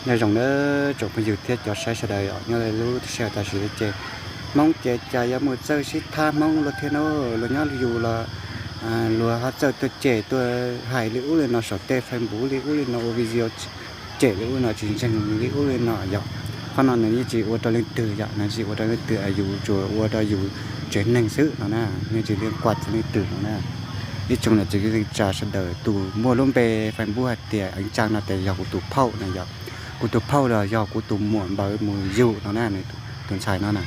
Nyob zoo nawb tsoom phooj ywg thiab cov saib sawv daws os, nyob li lub sij hawm tam sim no ces Hmoob ces cas yuav mus txawj sib thab Hmoob luag thiab no, luag nyob yus los luag ho txawj tuaj cem tuaj hais li ub li no saum tej Facebook li ub li no, ua video cem li ub li no, tsis ntseeg li ub li no yom. Qhov no nws yeej tsis ua rau leej twg yom, nws tsis ua rau leej twg, yus tsuas ua rau yus tsev neeg xwb no na, yeej tsis li kuam txog leej twg no na. Ib tsoom niam txiv kwv tij neej tsa sawv daws, tus muaj lub npe Facebook hais tias Eev Tsaa no ces yog kuv tus phauj na yom. Kuv tus phauj los yog kuv tus muam npawg mus yug no na, tus ntxhais no na.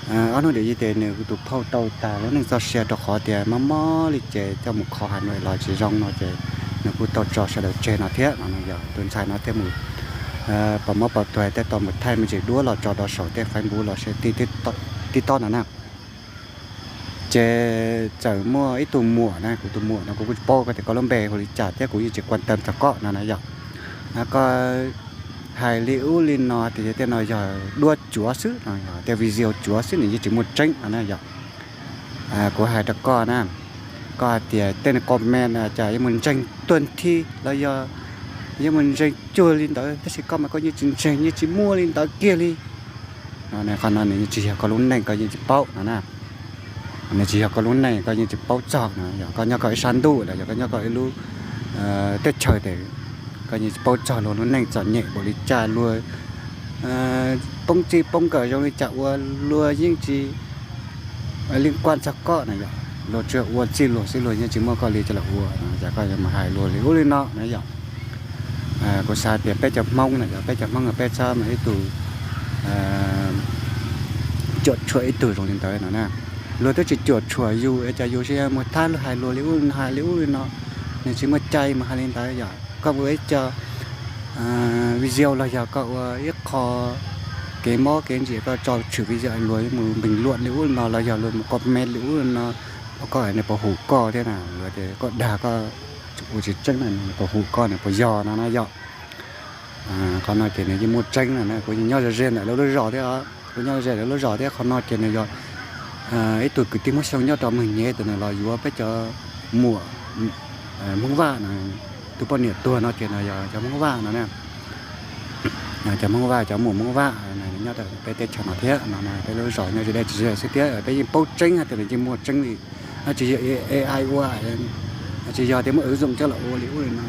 Ob hnub ntawd ces nws kuv tus phauj tau tag lub neej txoj sia rau qhov tias mob mob li ces coj mus kho Has Nois los tsis zoo no ces nws kuj tau tso sawv daws tseg no thiab no yom. Tus ntxhais no thiaj mus pom mob pom tuag thiaj tau mus thaij me ntsis duab los tso rau saum tej Facebook los seb TikTok no na. Ces txawm muaj ib tug muam na, kuv tus muam no kuv kuj tsis paub koj tias koj lub npe hu li cas thiab kuv yeej tsis kuam tawm txog koj no na yom. Koj hais li ub li no tias tej no yog duab cuav xwb no, tej video cuav xwb, nws yeej tsis muaj tseeb no na yom. Kuv hais rau koj na, koj hais tias tej comment cas yuav mus ntseeg tuag nthi los yog yuav mus ntseeg cuag li ntawd, tab sis koj mas koj yeej tsis ntseeg, yeej tsis muaj li ntawd kiag li. Qhov no nws yeej tsis yog koj lub neej, koj yeej tsis paub no na. Nws tsis yog koj lub neej, koj yeej tsis paub txog no, yog koj nyob koj ib sab ntuj los yog koj nyob koj ib lub teb chaws tes koj yeej tsis paub txog luag lub neej txom nyem npaum li cas, luag poob txij poob nkawm zoo li cas uas luag yeej tsis li kuam txog koj na yom. Luag tsuas ua txij luag xwb, luag yeej tsis muaj koj li coj los ua no, cas koj yuav mus hais luag li ub li no na yom. Kuv xav tias peb cov Hmoob na yom, peb cov Hmoob peb txhob mus ib tug cuam tshuam ib tug zoo li ntawd no na. Luag twb tsis cuam tshuam yus es cas yus mus thab luag hais luag li ub hais li ub li no, nws tsis muaj cai mus hais li ntawd yom. Koj ua ib co video los yog koj ua ib qho kev mob kev ntsia koj tso tshwm video luag mus bình luận li ub li no los yog luag mus comment li ub li no, koj nws puas hum koj thiab na, luag tias koj dag koj ua tsis tseeb na, nws puas hum koj, nws puas yog no na yom. Qhov no ces nws yeej muaj tseeb na, kuv yeej nyob ze ze ntawm lawv lub zos thiab, kuv nyob ze lawv lub zos thiab, qhov no ces nws yog ib tug kwv tij Hmoob Xyooj nyob rau Moos Nyem tus nws los yuav peb cov muam Hmoob Vaj na, tus poj niam tuag no ces nws yog cov Hmoob Vaj no na. Cov Hmoob Vaj, cov muam Hmoob Vaj nyob rau peb teb chaws no thiab no, peb lub zos nyob ze dej tsis ze xwb thiab, peb yeej paub tseeb hais tias nws yeej muaj tseeb li. Tsis yog AI ua, tsis yog tias muaj ứng dụng coj los ua li ub li no,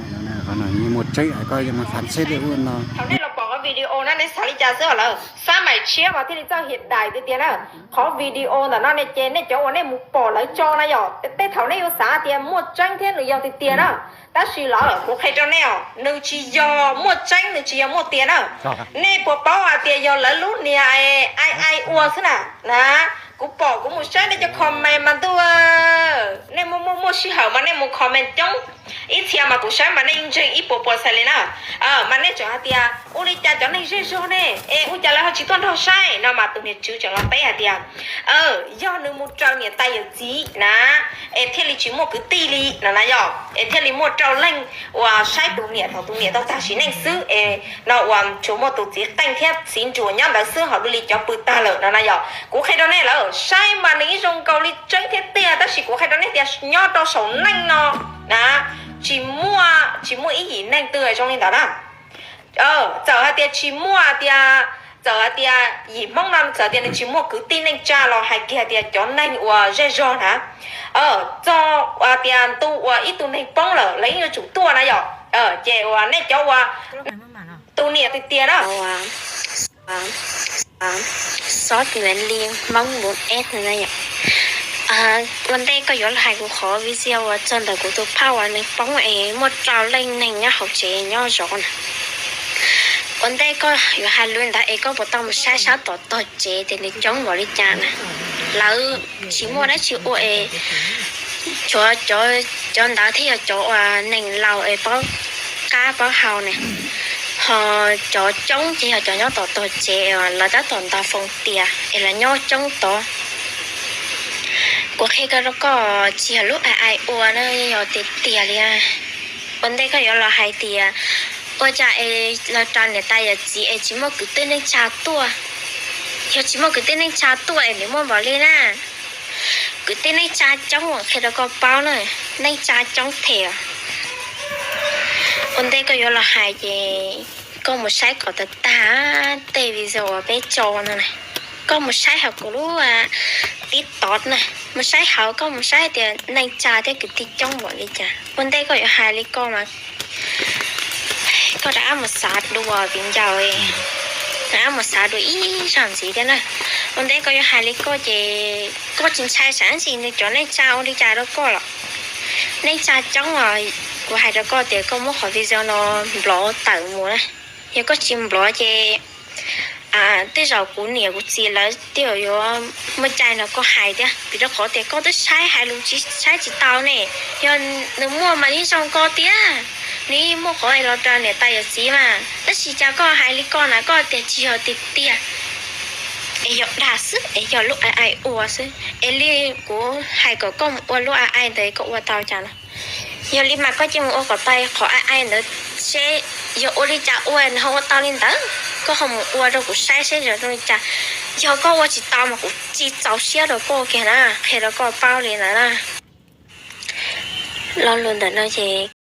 qhov no yeej muaj tseeb, koj yeej mus phán xét li ub li no. Thaum nej los pom qhov video no nej xav li cas xwb lawm, xab maim tshiab mas thiaj li txawj hiav dais tiag tiag na. Qhov video ntawm no ne ces nej cov uas nej mus pom lawv tso na yom, tej thaum nej yuav xav tias muaj tseeb thiab nws yog tiag tiag na. Tab sis lawm kuv qhia rau nej os, nws tsis yog muaj tseeb, nws tsis yog muaj tiag na. Nej puas paub hais tias yog lawv lub niag AI ua xwb na? Na, kuv pom kuv mus saib nej cov comment mas ntuj, nej muaj muaj muaj sij hawm mas nej mus comment coob. Ib txhia mas kuv saib mas nej yeej ntseeg ib puas puas xas li na. Mas nej tseem hais tias ua li cas cov neeg zej zog ne es ua cas lawv ho tsis tuaj nrog saib no, mas tus niag tswv tseem los teb hais tias yog nws mus raws niam tais yawm txiv na, es thiaj li tsis muaj kwv tij li no na yom, es thiaj li muaj rau leej uas saib tus niam thaum tus niam tau tag sim neej xwb es no uas tsuas muaj tus txiv qeej thiab txiv nruas nyob ntawd xwb, ho dua li cov pw tag lawm no na yom. Kuv qhia rau nej lawm, saib mas nws ib zoo nkaus li tseeb thiab tiag, tab sis kuv qhia rau nej tias nyob rau saum neej no na, tsis muaj, tsis muaj ib yim neeg twg zoo li ntawd na. Txawm hais tias tsis muaj tias, txawm hais tias yim Hmoob no txawm tias nws tsis muaj kwv tij neej tsa los hais kiag tias cov neeg uas zej zog na, txog tias ntu uas ib tug neeg poob lawm lawv yeej yuav tsum tuaj na yom. Ces uas nej cov uas tus niam tiag tiag na, xob ntuas li Hmoob ntuas eb na yom. Ua ntej koj yuav los hais kuv qhov video uas txog ntawm kuv tus phauj uas nws poob es muaj rau leej neeg nyob hauv tsev nyob zov na. Ua ntej koj yuav hais li ntawd es koj puas tau mus saib sab tom tog tsev tias nws coob npaum li cas na? Lawv tsis muaj dab tsi ua es tshuav cov ntawd thiaj yog cov uas neeg laus es paub qab paub hau ne. Ho cov coob ces yog cov nyob tom tog tsev, lawv tab tom ntaus foos tias es lawv nyob coob tod. Kuv qhia koj rau koj, tsis yog lub AI ua na, yog tiag tiag li. Ua ntej koj yuav los hais tias ua cas es los raws niam tais yawm txiv es tsis muaj kwv tij neej tsa tuaj. Yog tsis muaj kwv tij neej tsa tuaj es nws muaj npaum li na. Kwv tij neej tsa coob, qhia rau koj paub na, neej tsa coob thiab. Ua ntej koj yuav los hais ces Koj mus saib kom tag tag tej video uas peb tso no na. Koj mus saib hauv kuv lub TikTok na, mus saib hauv, koj mus saib tias neej tsa thiab kwv tij coob npaum li cas. Ua ntej koj yuav hais li koj mas koj rov qab mus xav dua viv ncaus, rov qab mus xav dua ib zaug ntxiv thiab na. Ua ntej koj yuav hais li koj ces koj tsis ntshai tsam ib ntsis nws cov neej tsa ua li cas rau koj los? Neej tsa coob os, kuv hais rau koj tias koj muab qhov video no nplov tawm mus na. Yog koj tsis nplov ces tej zaum kuv niam kuv txiv lawv thiaj yuav muaj cai nrog koj hais thiab, vim rau qhov tias koj twb saib hais lus tsis saib tsis tau ne. Yog nws muaj mas yeej zoo koj tiag, nws yeej muaj qhov es los rau niam tais yawm txiv mas, tab sis cas koj hais li koj na, koj tias tsis yog tiag tiag, es yog dag xwb, es yog lub ai ai ua xwb. Es li kuv hais kom koj mus ua lub ai ai ntawd, koj ua tau cas no? Yog li mas koj cia mus ua kom tau qhov ai ai ntawd seb yog ua li cas ua nws ho ua tau li ntawd, koj ho mus ua rau kuv saib seb yog zoo li cas. Yog koj ua tsis tau mas kuv tsis txaus siab rau koj kiag na, qhia rau koj paub li ntawd na. Lo lus ntawm no ces